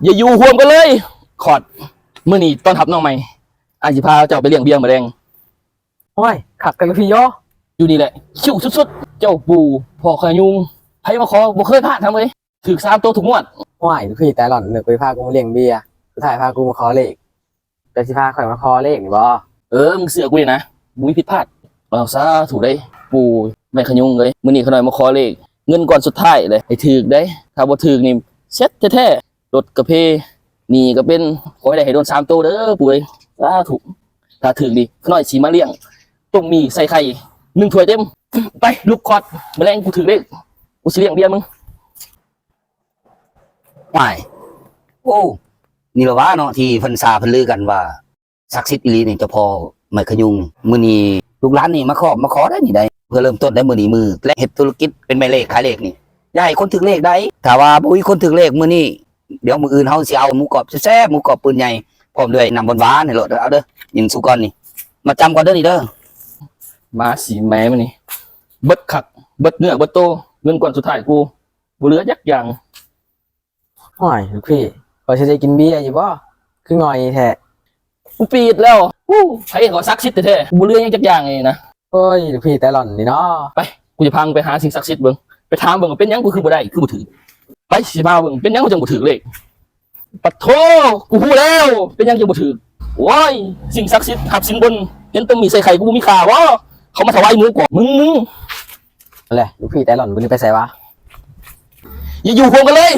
ຢ່າຢູ່ຮ່ວມກັນເລີຍ ຄອດ. ມື້ນີ້ຕ້ອນຮັບນ້ອງໃໝ່ ອ້າຍຊິພາເຈົ້າໄປລ້ຽງເບຍມື້ແລງ. ໂອ້ຍ ຄັກແທ້ລູກພີ່ເອີຍ. ຢູ່ນີ້ແຫຼະ ຄິວສຸດໆ ເຈົ້າປູ່ພໍ່ຂະຍຸງ ໃຜມາຂໍບໍ່ເຄີຍພາດທຳເອີຍ. ຖືກສາມໂຕທຸກງວດ. ໂອ້ຍ ລູກພີ່ຕາຫຼອນ ນຶກວ່າຊິພາກູມາລ້ຽງເບຍ ສຸດທ້າຍພາກູມາຂໍເລກ. ເຈົ້າຊິພາຂ້ອຍມາຂໍເລກນີ້ບໍ? ເອີ ມຶງເຊື່ອກູນີ້ນະ ບໍ່ມີຜິດພາດ. ເອົາ ສາທຸເດ້ ປູ່ແມ່ຂະຍຸງເອີຍ. ມື້ນີ້ຂ້ານ້ອຍມາຂໍເລກ ເງິນກ້ອນສຸດທ້າຍເລີຍ ໃຫ້ຖືກເດ້. ຖ້າບໍ່ຖືກນີ້ເສັດແທ້ໆ ລົດກະເພ ໜີ້ກະເປັນ. ຂໍໃຫ້ໄດ້ໃຫ້ໂດນສາມໂຕເດີ ປູ່ເອີຍ. ສາທຸ. ຖ້າຖືກນີ້ຂ້ານ້ອຍຊິມາລ້ຽງຕົ້ມໝີ່ໃສ່ໄຂ່ໜຶ່ງຖ້ວຍເຕັມ. ໄປ ລຸກຄອດ ມື້ແລງກູຖືກເລກ ກູຊິລ້ຽງເບຍມຶງ. ຫວາຍ ໂອ້ ນີ້ລະຫວາເນາະ ທີ່ເພິ່ນຊາເພິ່ນລືກັນວ່າສັກສິດອີ່ຫຼີນີ້ ເຈົ້າພໍ່ໄມ້ຂະຍຸງ. ມື້ນີ້ລູກຫຼານນີ້ມາຂອບມາຂໍໄດ໋ນີ້ໄດ໋ ເພື່ອເລີ່ມຕົ້ນໄດ້. ມື້ນີ້ມື້ແລກເຮັດທຸລະກິດເປັນແມ່ເລກຂາຍເລກນີ້ ຢ່າໃຫ້ຄົນຖືກເລກໄດ໋. ຖ້າວ່າບໍ່ມີຄົນຖືກເລກມື້ນີ້ ດຽວມື້ອື່ນເຮົາຊິເອົາໝູກອບແຊບໆ ໝູກອບປືນໃຫຍ່ ພ້ອມດ້ວຍນ້ຳຫວານໆໃຫ້ໂລດ. ເອົາເດີ ກິນຊູກ່ອນນີ້ ມາຈຳກ່ອນເດີນີ້ເດີ. ມາສີແມ່ມື້ນີ້ ເບິດຄັກ ເບິດເນື້ອເບິດໂຕ ເງິນກ້ອນສຸດທ້າຍກູ ບໍ່ເຫຼືອຈັກຢ່າງ. ໂອ້ຍ ລູກພີ່ ຂ້ອຍຊິໄດ້ກິນເບຍຢູ່ບໍ່? ຄືງ່ອຍແທ້. ກູປີດແລ້ວ. ໂອ້ ໃຜເຂົາສັກສິດແທ້ໆ ບໍ່ເຫຼືອຫຍັງຈັກຢ່າງນີ້ນະ. ໂອ້ຍ ລູກພີ່ແຕ່ຫຼອນນີ້ເນາະ. ໄປ ກູຈະພາມຶງໄປຫາສິ່ງສັກສິດເບິ່ງ ໄປຖາມເບິ່ງວ່າເປັນຫຍັງກູຄືບໍ່ໄດ້ ຄືບໍ່ຖືກ. ໄປ ຊິພາເບິ່ງເປັນຫຍັງຈັ່ງບໍ່ຖືກເລກ. ປະໂທ ກູຮູ້ແລ້ວ ເປັນຫຍັງຈຶ່ງບໍ່ຖືກ. ໂອ້ຍ ສິ່ງສັກສິດຮັບສິນບົນ ເຫັນຕົ້ມໝີ່ໃສ່ໄຂ່ກູບໍ່ມີຄ່າບໍ? ເຂົາມາຖວາຍໝູກອບມຶງ ມຶງ. ແລະ ລູກພີ່ແຕ່ຫຼອນມື້ນີ້ໄປໃສຫວາ? ຢ່າຢູ່ຮ່ວມກັນເລີຍ.